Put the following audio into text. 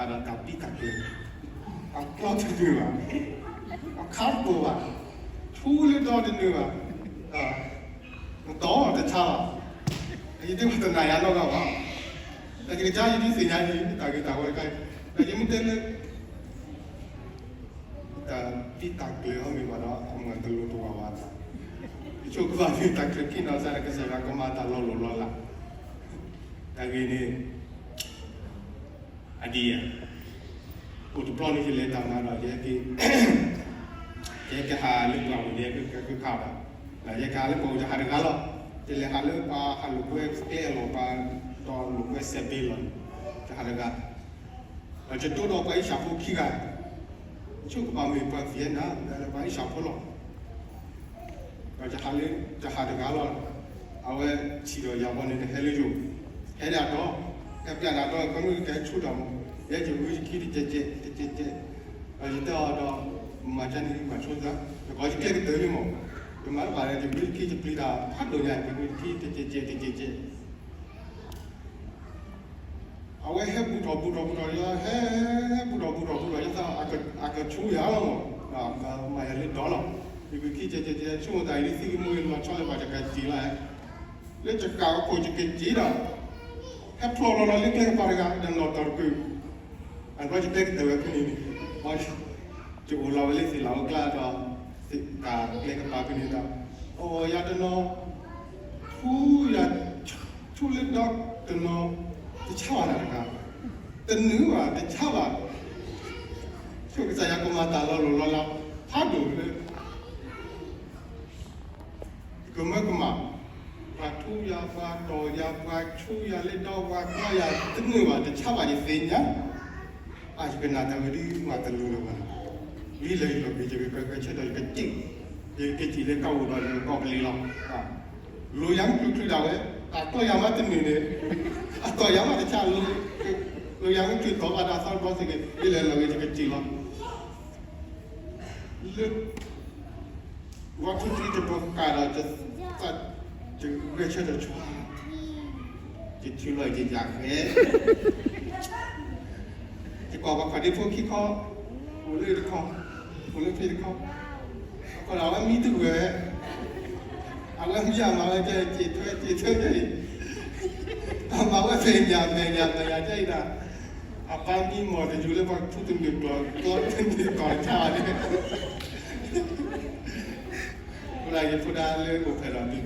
ဒီးတၢ်ပံးတၢ်ကျဲၤ, အကျီတနုာ်ဘၣ်, အခါတပိာ်ဘၣ်, ထူလၢဒီတနုာ်ဘၣ်, မတီၢ်တဆါဘၣ်, ယတမ့ၢ်တနာ်ယၤနီတဂၤဘၣ်, ဒီးယကစၢ်ယဒုးသ့ၣ်ညါအံၤ တၢ်ဂ့ၢ်တၢ်ဝီတခါအံၤ, ဒီးယမ့ၢ်တဲလၢ တၢ်ပံးတၢ်ကျဲၤအီၤမ့ၢ်ဘၣ်ဒီး အမၤတလိၤတဝၤဘၣ်, ယဆိကမိၣ်မ့ၢ်တၢ်ချၢက့ၤနီၢ်စၢ်ဒီး ကစၢ်ယွၤကမၤတၢ်လီၤလိၢ်လီၤလး, တၢ်ဂ့ၢ်န့ၣ် အဒံးဧါ, အိၣ်တဘျီန့ၣ် ယလဲၤတၢ်မၤဒီး ယဟဲက့ၤ, ယဟဲက့ၤဟးလၢပှၢ်ပူၤ ယဟဲက့ၤကဲကုခးဘၣ်, ယဟဲက့ၤဟးလၢပှၢ်ပူၤ ယဟးတဂၤလီၤ, ယလဲၤဟးလၢပှၤဟးလိာ်ကွဲကျဲအလီၢ် ပှၤဒီးလိာ်ကွဲစဲးဘ့လီၤန့ၣ်, ယဟးတဂၤ ဒီးယတိဒီးပှၤအ့ၣ်ၡၢၣ်ဖိခံဂၤ, ယဆိကမိၣ်မ့ၢ်ပှၤ Vietnam ဒီးပှၤအ့ၣ်ၡၢၣ်ဖိလီၤ, ဒီးယဟးတဂၤလီၤ, အဝဲထံၣ်ဒီးယၤဘီန့ၣ် ဟဲလၢယိာ်, ဟဲဒၣ်ဒီး, ဟဲပျးဒၣ်ဒီး ကမုၢ်ကဲဆိတၢ်မး, ယဲယဝံယခံတကဲးကဲးတကဲးကဲး, ဒီးယတဲအီၤဒီး, မၤကန့ၣ်မၤဆိသး, ယကီးယကျဲကတၢၢ်လံမး, ယမၤတဘၣ်ဒီး ယဝံယခံယပျံၤတၢ်ဖးဒိၣ်ညါ ယဝံယခံတကဲးကဲးတကဲးကဲး အဝဲဟဲဘူးထီၣ်ဘူးထီၣ်ဘူးထီၣ်ဒီး ဟဲဘူးထီၣ်ဘူးထီၣ်ဘူးထီၣ် ယသးအကဆိယၤလီၤမး, မၤယၤလၢဒီလီၤ, ယဝံယခံကဲးကဲးကဲး ဆိကမိၣ်သးအံၤ လၢသံကမူယလီၤဆီလၢၤဘၣ် ယကက့ၤလီၤ, လၢယကးအခိၣ်ယကက့ၤဒီး, ဟဲဖျိလီၤလီၤလၢကျဲကပၤတဂၤ ဒီးနီၣ်တီၢ်တကုာ်, အဘျီယတဲကတၢၢ်ဝဲဖဲန့ၣ်န့ၣ်, ယအိၣ်လီၤဝဲလၢသ့ၣ်လၣ်အိၣ်ကျါဒီး, သ့ၣ်ကးကျဲကပၤဖဲန့ၣ်ဒီး, အိၣ်ယၤတနီၤ, ထူယၤ, ထူလၢဒီတနီၤ, တဆါဘၣ်နၤတဂၤ, တနုာ်ဘၣ်တဆါဘၣ်, ဆိကစၢ်ယွၤကမၤတၢ်လီၤလိၢ်လီၤလး, ဖးဒိၣ်လၢ ကမၢကမၣ်, ပှၤထူယၤ ပှၤတီၢ်ယၤ ပှၤဆူယၤလၢဒီ ပှၤကျီယၤ တနုာ်ဘၣ်တဆါဘၣ်ယသ့ၣ်ညါ, အယကနၣ်တၢ်ဝဲဒ်မၤတလိၤလၢၤဘၣ်, ဒ်လဲၣ်ယလီၤက့ၤ ယကကဲဆၢထၢၣ် ယကစံၣ်, ယကစံၣ်လၢကီၢ်ပူၤဒီး ယကကီၢ်ပလံၤလီၤ, လိၤယၤမ့ၢ်ချုးချုးဒၣ်ဝဲ, အတီၢ်ယၤမးတနုာ်န့ၣ်, အတီၢ်ယၤမးတဆါ, လိၤယၤမ့ၢ်ချုးတီၤဘၣ်ဒီး အသီတဘျီသ့ၣ်က့ၤ ဒ်လဲၣ်လီၤက့ၤ ယကစံၣ်လီၤ လၢ ဝါထူထူတဘျီဃးဒီး ယသး, ယဂဲၤဆၢထၢၣ်ဆိ, ယထံၣ်လီၤယယၤဃဲ, ယကွၢ်ပှၤခီၣ်ဒ့ဖိခံခီ, အိၣ်လၢတခီ, အိၣ်လၢဖဲတခီ, အဃိဒီးအဝဲမံတဂၢၢ်ဝဲ, အဝဲမံအမၤဝဲကဲ က့ၤထွဲက့ၤထွဲကဲအံၤ, အမၤဝဲမဲာ်ညါမဲာ်ညါမဲာ်ညါကဲအံၤဒီး, အပၢ်မံမီၢ်တယူၤလၢပှၤထူတမ့ၢ်ကျီၢ် ကျီၢ်တမ့ၢ်ကျီၢ်တခါန့ၣ် အဃိဒီးယဖိဒါလၢအိၣ်ဖျဲၣ်ဒီး ဒုးက